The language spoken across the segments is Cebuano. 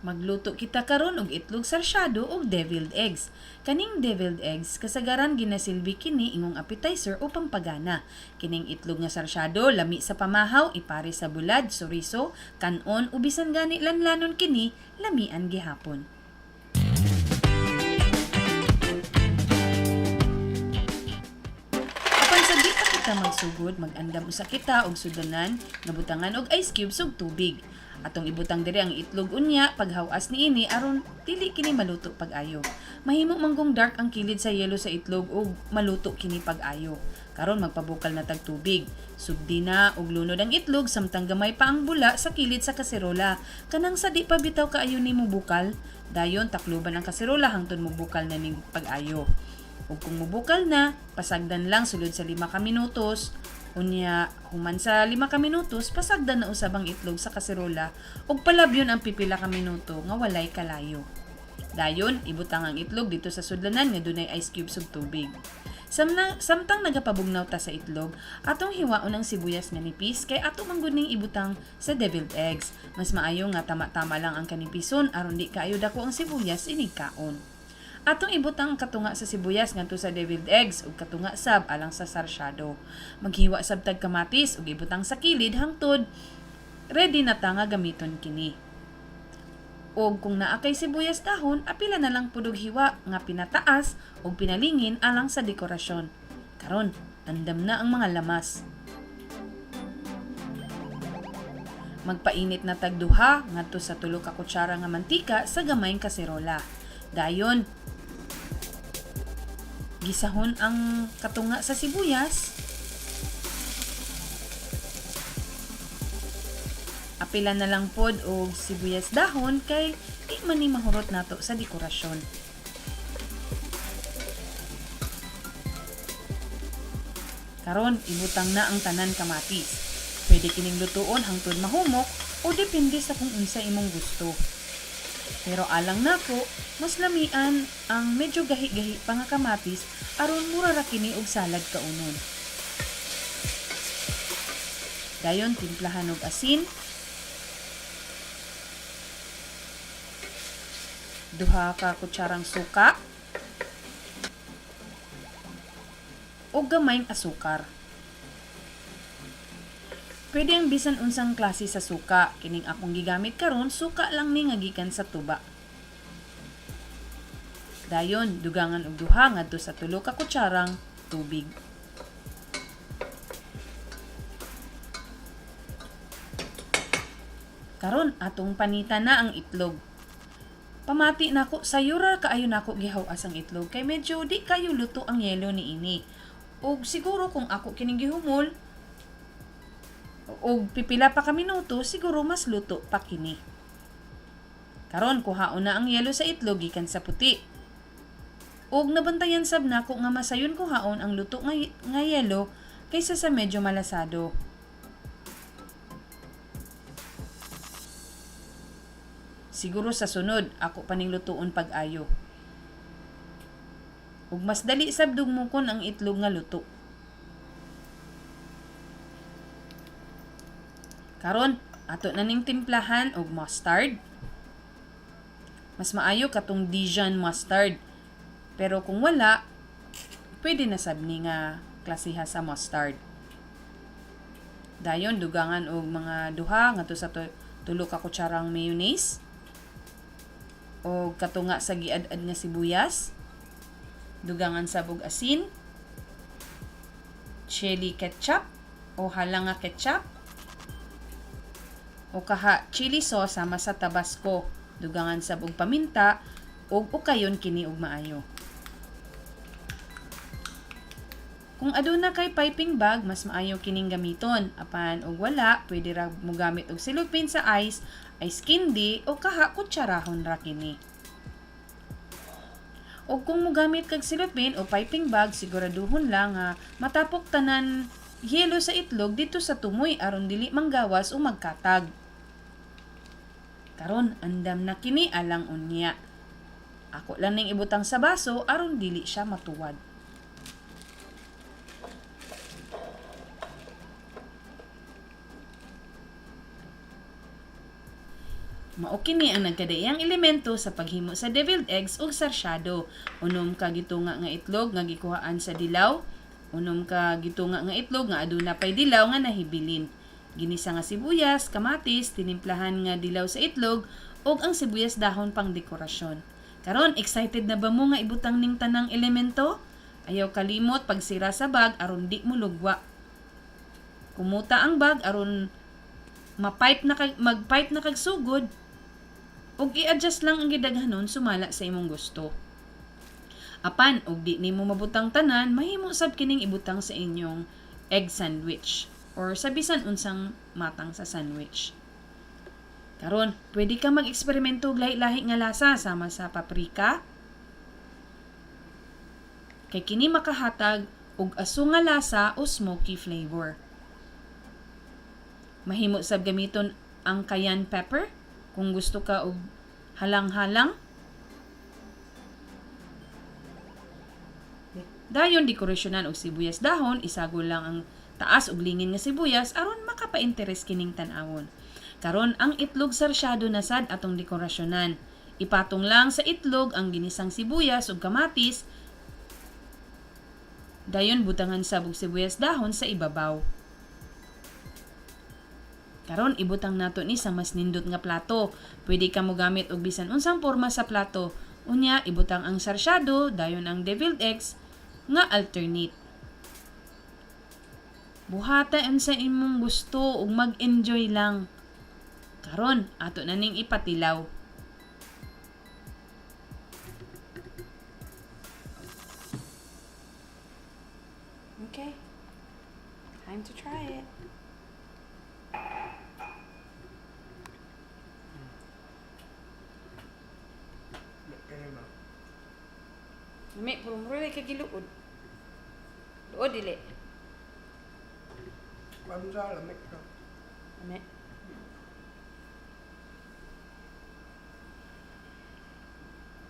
Magluto kita karon og itlog sarsyado ug deviled eggs. Kaning deviled eggs kasagaran ginasilbi kini ingong appetizer o pampagana. Kining itlog nga sarsyado lami sa pamahaw, ipare sa bulad, soriso, kan-on o bisan gani lanlanon kini, lamian gihapon. Apan sa di pa kita magsugod, mag-andam usa kita og sudlanan nga butangan og ice cubes ug tubig. Atong ibutang diri ang itlog unya paghawas niini aron dili kini maluto pag-ayo. Mahimo man dark ang kilid sa yelo sa itlog ug maluto kini pag-ayo. Karon magpabukal na tag tubig. Sugdi na og lunod ang itlog samtang gamay pa ang bula sa kilid sa kaserola. Kanang sa di pa bitaw kaayo nimo bukal. Dayon takluban ang kaserola hangtod mobukal na ning pag-ayo. Ug kung mobukal na, pasagdan lang sulod sa 5 ka minutos. Unya, human sa 5 ka minutos, pasagdan na usab ang itlog sa kaserola ug palabyon ang pipila ka minuto nga walay kalayo. Dayon, ibutang ang itlog dito sa sudlanan nga dunay ice cubes ug tubig. Samtang nagapabugnaw ta sa itlog, atong hiwaon ang sibuyas nga nipis kay ato man gud ning ibutang sa deviled eggs. Mas maayo nga tama-tama lang ang kanipison aron di kaayo dako ang sibuyas inig kaon. Atong ibutang ang katunga sa sibuyas ngadto sa deviled eggs ug katunga sab alang sa sarsyado. Maghiwa sab tag kamatis ug ibutang sa kilid hangtod ready na ta nga gamiton kini. Og kung naa kay sibuyas dahon, apila na lang pud og hiwa nga pinataas ug pinalingin alang sa dekorasyon. Karon, andam na ang mga lamas. Magpainit na tag 2 ngadto sa 3 ka kutsara nga mantika sa gamayng kaserola. Dayon, gisahon ang katunga sa sibuyas. Apila na lang pod og sibuyas dahon kay di man ni mahurot nato sa dekorasyon. Karon, ibutang na ang tanan kamatis. Pwede kining lutuon hangtod mahumok o depende sa kung unsa imong gusto. Pero alang nako, mas lamian ang medyo gahi-gahi pa nga kamatis aron mura ra kini og salad kaunon. Dayon timplahan og asin, 2 ka kutsarang suka, ug gamayng asukar. Pwede ang bisan unsang klase sa suka. Kining akong gigamit karon, suka lang ni nga gikan sa tuba. Dayon, dugangan og 2 ngadto sa 3 ka kutsarang tubig. Karon, atong panita na ang itlog. Pamati nako, sayo ra kaayo nako gihaw-as ang itlog kay medyo di kayo luto ang yelo niini. Og siguro kung ako kining gihumol og pipila pa ka minuto, siguro mas luto pa kini. Karon kuhaon na ang yelo sa itlog gikan sa puti. Og nabantayan sab nako nga masayon kuhaon ang luto nga yelo kaysa sa medyo malasado. Siguro sa sunod ako paning lutuon pag-ayo. Ug mas dali sab dugmukon ang itlog nga luto. Karon, ato na ning timplahan og mustard. Mas maayo katong Dijon mustard. Pero kung wala, pwede na sab ni nga klasiha sa mustard. Dayon dugangan og mga 2 ngadto sa 3 ka kutsarang mayonnaise og katunga sa giad-ad nga sibuyas. Dugangan sab og asin, chili ketchup o hala nga ketchup o kaha chili sauce sama sa Tabasco. Dugangan sab og paminta ug ukayon kini og maayo. Kung aduna kay piping bag, mas maayo kining gamiton. Apan og wala, pwede ra mogamit og cellophane sa ice, ice candy o kaha kutsarahon ra kini. Og kung mogamit kag cellophane o piping bag, siguraduhon lang nga matapok tanan yelo sa itlog dito sa tumoy aron dili manggawas o magkatag. Karon andam na kini alang unya. Ako lang ning ibutang sa baso aron dili siya matuwad. Mao kini ang nagkadaiyang elemento sa paghimo sa deviled eggs ug sarsyado. 6 ka gitunga nga itlog nga gikuhaan sa dilaw, 6 ka gitunga nga itlog nga aduna pay dilaw nga nahibilin. Ginisa nga sibuyas, kamatis, tinimplahan nga dilaw sa itlog ug ang sibuyas dahon pang dekorasyon. Karon, excited na ba mo nga ibutang ning tanang elemento? Ayaw kalimot pagsira sa bag aron di mo lugwa. Kumuta ang bag aron ma-pipe na kag, mag-pipe na kag sugod ug i-adjust lang ang gidaghanon sumala sa imong gusto. Apan og di nimo mabutang tanan, mahimo sab kining ibutang sa inyong egg sandwich or sa bisan unsang matang sa sandwich. Karon, pwede ka mag-eksperimento og lahi-lahi nga lasa sama sa paprika. Kay kini makahatag og aso nga lasa o smoky flavor. Mahimo sab gamiton ang cayenne pepper kung gusto ka og halang-halang. Dayon dekorasyonan og sibuyas dahon, isagol lang ang taas og lingin nga sibuyas aron makapa-interes kining tan-awon. Karon ang itlog sarsyado na sad atong dekorasyonan. Ipatong lang sa itlog ang ginisang sibuyas ug kamatis. Dayon butangan sab og sibuyas dahon sa ibabaw. Karon ibutang nato ni sa mas nindot nga plato. Pwede ka mogamit og bisan unsang porma sa plato. Unya ibutang ang sarsyado, dayon ang deviled eggs nga alternate. Buhata unsa imong gusto ug mag-enjoy lang. Karon ato na ning ipatilaw. Okay. Time to try it. Kaya ba? Lami, puro mura kay kagiluod. Luod dili. Mamsa, lamig ka. Lami.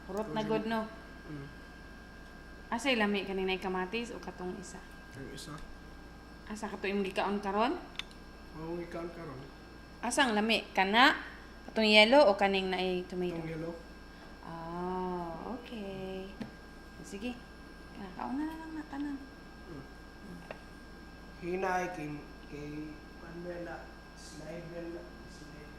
Purot na god no. Asay lami kaning nay kamatis o katong isa? Ang isa. Asa kato imong gikaon karon? Maong ikaon karon. Asa ang lami? Kana? Katong yellow o kaning naay tomato? Itong yellow. Ah, okay. Sige. Kaon na lang na tanan. Hinay kay kay Manuela slide na slide.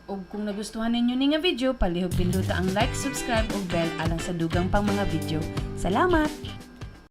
Ug kung nagustuhan ninyo ni nga video, palihog pindota ang like, subscribe ug bell alang sa dugang pang mga video. Salamat!